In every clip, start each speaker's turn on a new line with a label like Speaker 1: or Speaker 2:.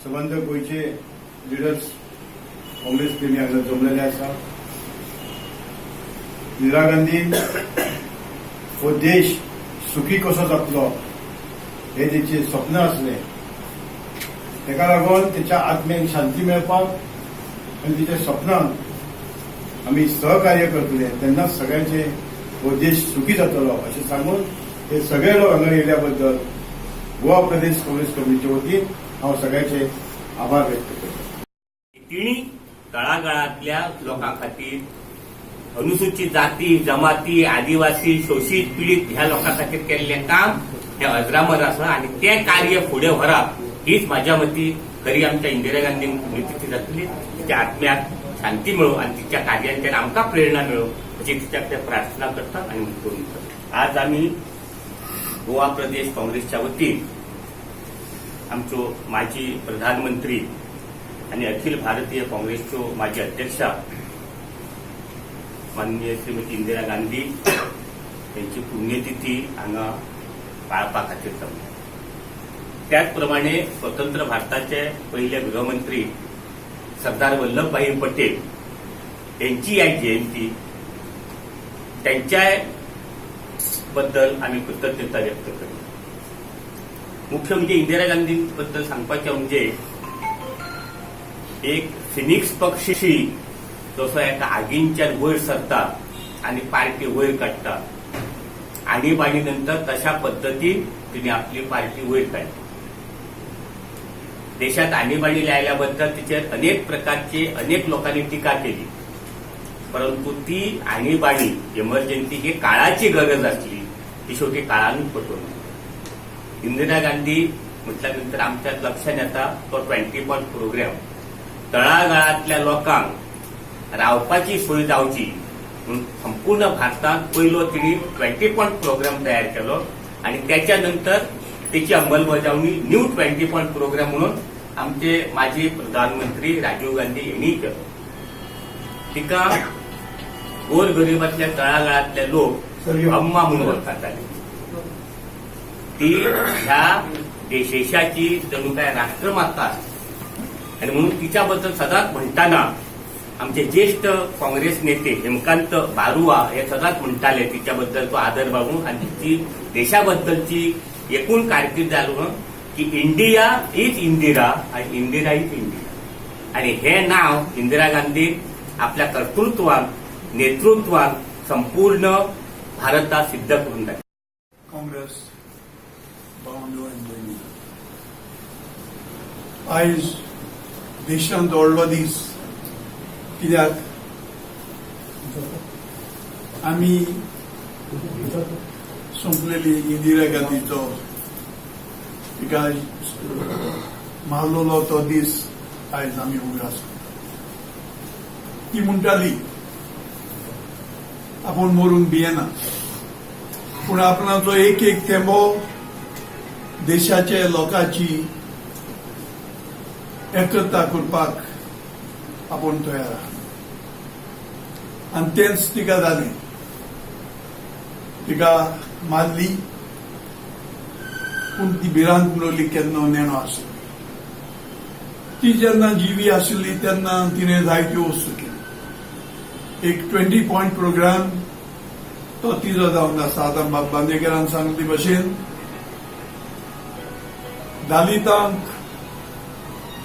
Speaker 1: सबंद गोंयचे लिडर्स, काँग्रेस प्रेमी हांगा जमलेले आसा. इंदिरा गांधी हो देश सुखी कसो जातलो हे तेचे स्वप्न आसलें. तेका लागून तेच्या आत्म्याक शांती मेळपाक आनी तिच्या स्वप्नांक आमी सहकार्य करतले, तेन्नाच सगळ्यांचे हो देश सुखी जातलो अशें सांगून हे सगळे लोक हांगा येयल्या बद्दल गोवा प्रदेश काँग्रेस कमिटीच्या वतीन हांव सगळ्यांचे आभार व्यक्त करता.
Speaker 2: तिणी तळागाळांतल्या लोकां खातीर, अनुसूचित जाती, जमाती, आदिवासी, शोशीत, पिडीत ह्या लोकां खातीर केल्लें काम हें अजरामर आसा आनी तें कार्य फुडें व्हरप हीच म्हाज्या मती खरी आमच्या इंदिरा गांधींक पुण्यतिथी जातली. तिच्या आत्म्याक शांती मेळूं आनी तिच्या कार्यांच्यान आमकां प्रेरणा मेळूं अशी तिच्या कडेन प्रार्थना करता आनी करून. आज आमी गोवा प्रदेश काँग्रेसच्या वतीन आमच्यो माजी प्रधानमंत्री आणि अखिल भारतीय काँग्रेसच्यो माजी अध्यक्षा माननीय श्रीमती इंदिरा गांधी यांची पुण्यतिथी हांगा पाळपा खातीर जमल्या. त्याच प्रमाणे स्वतंत्र भारताचे पहिले गृहमंत्री सरदार वल्लभभाई पटेल यांची आज जयंती, त्यांच्या बद्दल आमी कृतज्ञता व्यक्त करता. मुख्य म्हणजे इंदिरा गांधींबद्दल सांगपाचें म्हणजे एक फिनिक्स पक्षी जसो एका आगींच्यान वयर सरता आनी पार्टी वयर काडटा आणीबाणी नंतर, तशा पद्दतीन तिने आपली पार्टी वयर काडली. देशात आणीबाणी लायल्याबद्दल तिचेर अनेक प्रकारची अनेक लोकांनी टीका केली, परंतु ती आणीबाणी, इमर्जन्सी ही काळाची गरज असली, ती शेवटी काळानूच पटवून दिली. इंदिरा गांधी म्हटल्यानंतर आमच्या लक्षात येता तो 20 पॉयंट प्रोग्राम. तळागाळांतल्या लोकांक रावपाची सोय जावची म्हणून संपूर्ण भारतांत पयलो तिणी 20 पॉयंट प्रोग्राम तयार केलो आणि त्याच्या नंतर त्याची अंमलबजावणी न्यू 20 पॉयंट प्रोग्राम म्हणून आमचे माजी प्रधानमंत्री राजीव गांधी यांनी केलो. तिका गोरगरिबातल्या, तळागाळातले लोक अम्मा म्हणून वळखताले. ती ह्या देशाची जणू काय राष्ट्रमाता आसली आणि म्हणून तिच्याबद्दल सदांच म्हणटाना आमचे ज्येष्ठ काँग्रेस नेते हेमकांत बारुआ हे सदांच म्हणटाले, तिच्याबद्दल तो आदर बाळगून आणि तिची देशाबद्दलची एकूण कारकीर्द जाणून की "इंडिया is Indira आणि इंदिरा is India". आणि हे नाव इंदिरा गांधी आपल्या कर्तृत्वान, नेतृत्वान संपूर्ण भारतात सिद्ध करून दाखयलें.
Speaker 3: काँग्रेस भावंडो आनी भयणी, आयज देशांत व्हडलो दीस, कित्याक आमी सोंपलेली इंदिरा गांधीचो, तिका मारलेलो तो दीस आयज आमी उगडास करता. ती म्हणटाली, आपूण मरूंक भियेना, पूण आपणाचो एक एक थेंबो देशाचे लोकांची एकता करपाक आपूण तयार आहा आनी तेंच तिका जालें. तिका मारली, पूण ती भिरांत म्हणली केन्ना नेणो आसली. ती जेन्ना जिवी आशिल्ली तेन्ना तिणें जायत्यो वस्तू केली. एक 20 पॉयंट प्रोग्राम तो तिजो जावन आसा. आतां बाब बांदेकरान सांगले भशेन दलितांक,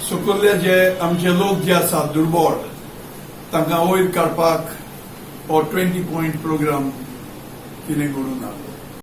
Speaker 3: सकयल्ले जे आमचे लोक जे आसात दुर्बळ, तांकां वयर काडपाक हो 20 पॉयंट प्रोग्राम तिणें घडोवन हाडलो.